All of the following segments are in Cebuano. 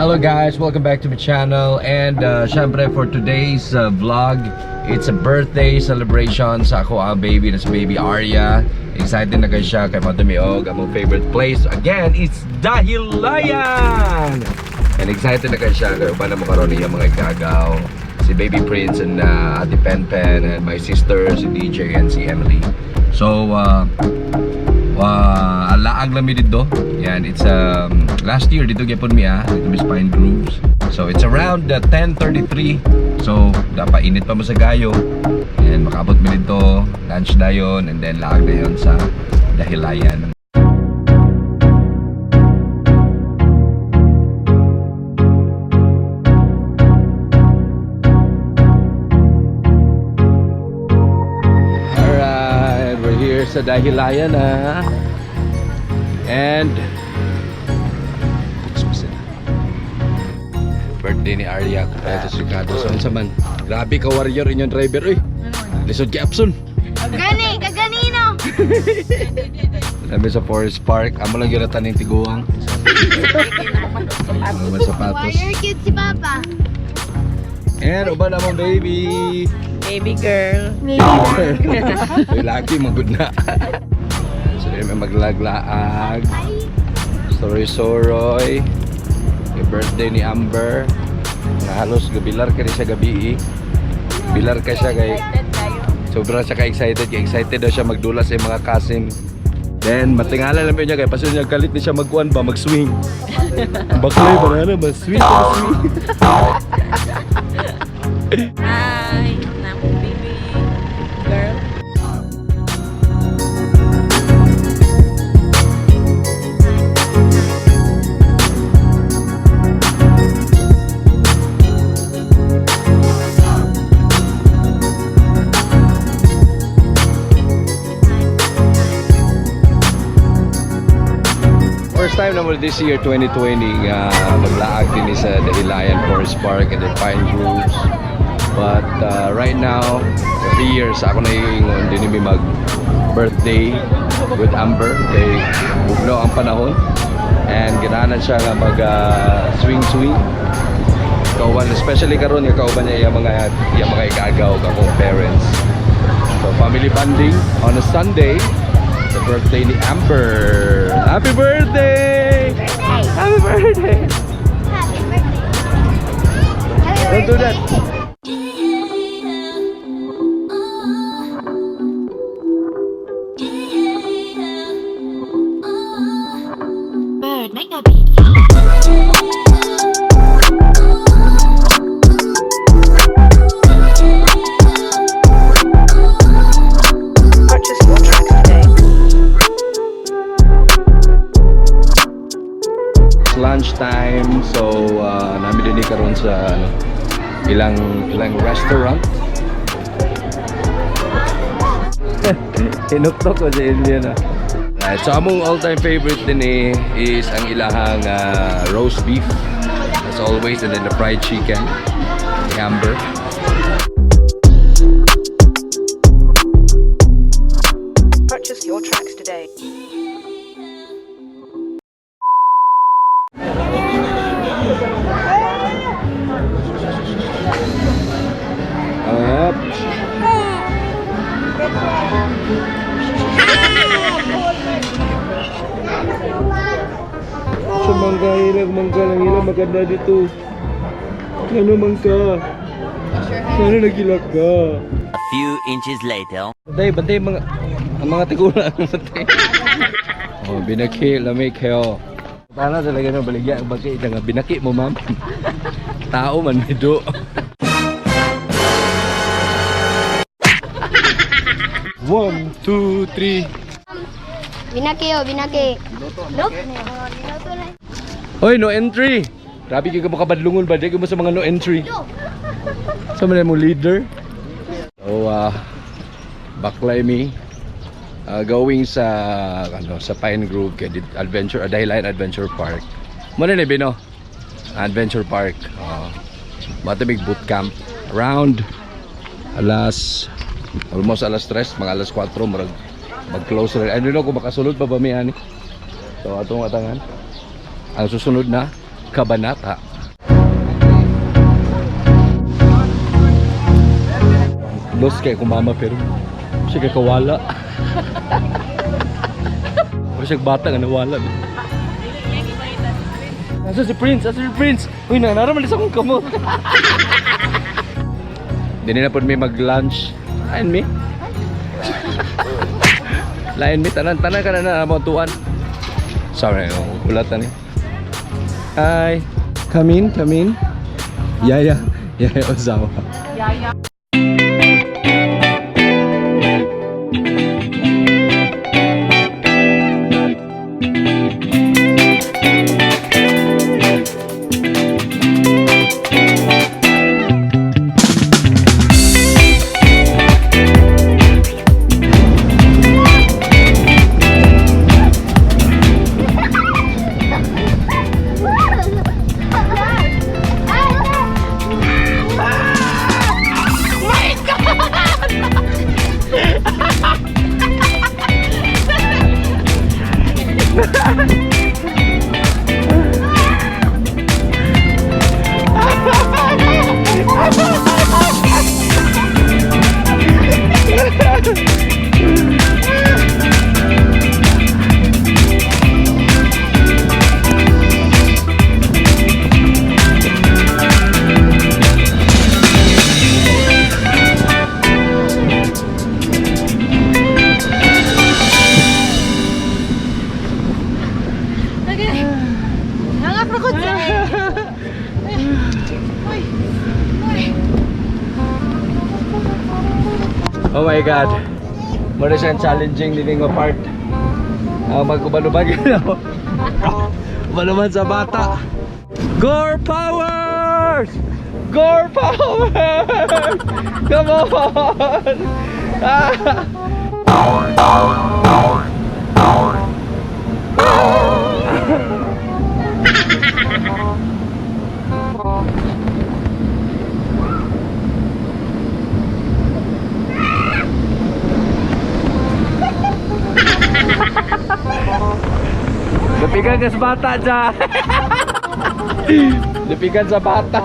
Hello guys, welcome back to my channel and syempre for today's vlog, it's a birthday celebration sa ako ang baby, that's baby Arya. Excited na kayo siya kay Matumiog, among favorite place. Again, it's Dahilayan! And excited na kayo siya kay uban na mo karon niya mga igagaw. Si Baby Prince and Ate Pen Pen and my sister, si DJ and si Emily. So, alaag lang mi dito. Yan, it's last year dito gyapon mi ah, dito mi sa Pine Grooves. So it's around 10:33. So dapat init pa mo sa gayo. And makaabot mi dito, lunch dayon and then laag dayon sa Dahilayan. Alright, we're here sa Dahilayan ah. And Books pa sila. Birthday ni Arya Ito si Ricardo. So unsa man? Grabe ka warrior inyong driver uy. Lisod kay Apson. Gani, kaganino. Namin sa Forest Park. Amo lang gyud taning tiguang. Amo man sapatos. Warrior cute si Papa. And uban among baby. Baby girl. Uy, lagi magud na. So dili may maglaglaag. Soroy-soroy. Yung birthday ni Amber. Na halos gabilar ka rin sa gabi eh. Bilar ka siya kay sobrang siya ka-excited. Kay excited daw siya magdula sa iyang mga cousin. Then matingala lang niya kay pasun niya galit ni siya magkuan ba mag-swing. Baklay ba na mag-swing mag-swing. Hi. Namo baby girl. First time naman this year 2020 nga maglaag din ni sa Dahilayan Forest Park and the Pine Groves. But right now, every year sa ako naiingon din mi mag birthday with Amber kay bugno ang panahon and ganahan siya nga mag swing swing. Kauban especially karon nga kauban niya iyang mga igagaw akong parents. So family bonding on a Sunday, the birthday ni Amber. Happy birthday! Happy birthday! Happy birthday. Happy Don't do that. Bird, make that beat. Purchase your tracks today. It's lunchtime, so namin din karon sa ano, ilang ilang restaurant. Hinuktok ko sa inyo na. Right, so among all-time favorite din eh, is ang ilahang roast beef. As always, and then the fried chicken. The Amber. Purchase your tracks today. Up. Sa mangga, ilag mangga lang ilag maganda dito. Ano mangka? Ano nagilak ka? A few inches later. Bantay, bantay mga ang mga tigulang bantay. Oh, binaki lamig kayo. Paano talaga nang baligya ang baki nga binaki mo, ma'am. Tao man mido. One, two, three. Binaki oh, binaki. Nope. Niluto na. Hoy, no entry. Grabe kayo mo kabadlungon ba? Di mo sa mga no entry. Sa man mo leader. So, baklay me. Going sa ano sa Pine Grove kay Adventure Dahilayan Adventure Park. Mo na ni Bino. Adventure Park. Matamig boot camp around alas almost alas 3, mga alas 4 murag Mag-close rin. I don't know kung makasulod pa ba mi ani. So atong atangan. Ang susunod na kabanata. Lost kay kumama pero siya kay kawala. Pero siya bata nga nawala. Asa si Prince? Asa si Prince? Uy, na naraman sa akong kamot. Dili na po mi mag-lunch. Lain mi. Lain mi tanan tanan ka na na mo tuan. Sorry, kulatan ni. Hi. Come in, come in. Yaya, Yaya Ozawa. Oh my God. Mura siyang challenging living nga part. Ang magkubalubag na Ubaluban sa bata. Gore Powers! Gore Powers! Come on! Ah! Lupigan ka sa bata dyan! Lupigan sa bata!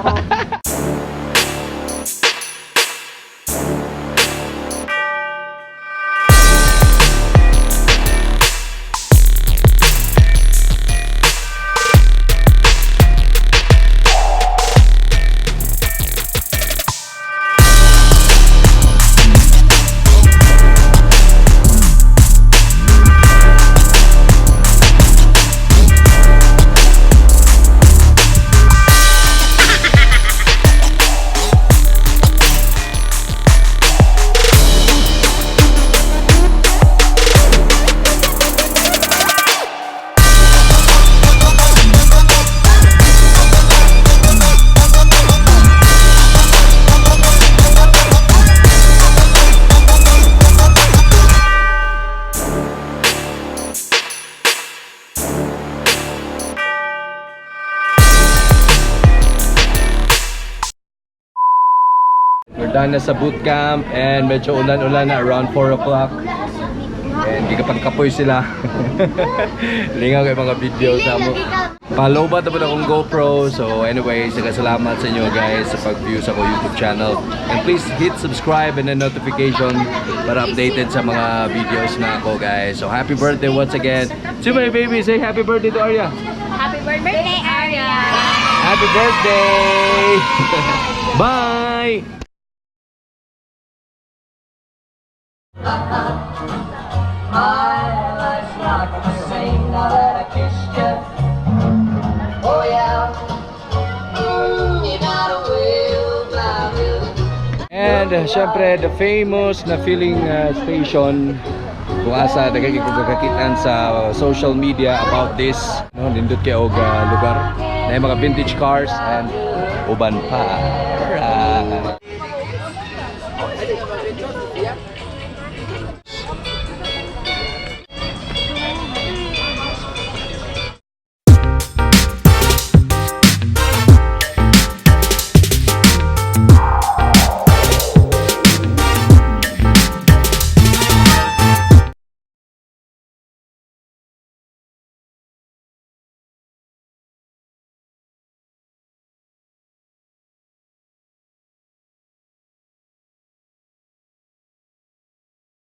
We're done na sa bootcamp and medyo ulan-ulan na around 4 o'clock. And gigapangkapoy sila. Lingaw kay mga video sa mo. Palobat na po akong GoPro. So anyway, salamat sa inyo guys sa pag-view sa ko YouTube channel. And please hit subscribe and then notification para updated sa mga videos na ako guys. So happy birthday once again to my baby. Say happy birthday to Arya. Happy birthday, Arya! Happy birthday! Bye! My life's not the same now that I kissed you. Oh yeah. You got a will, my will. And syempre, the famous na filling station kung asa daghay kay kakakitaan sa social media about this, no, nindot kay og lugar na yung mga vintage cars and uban pa.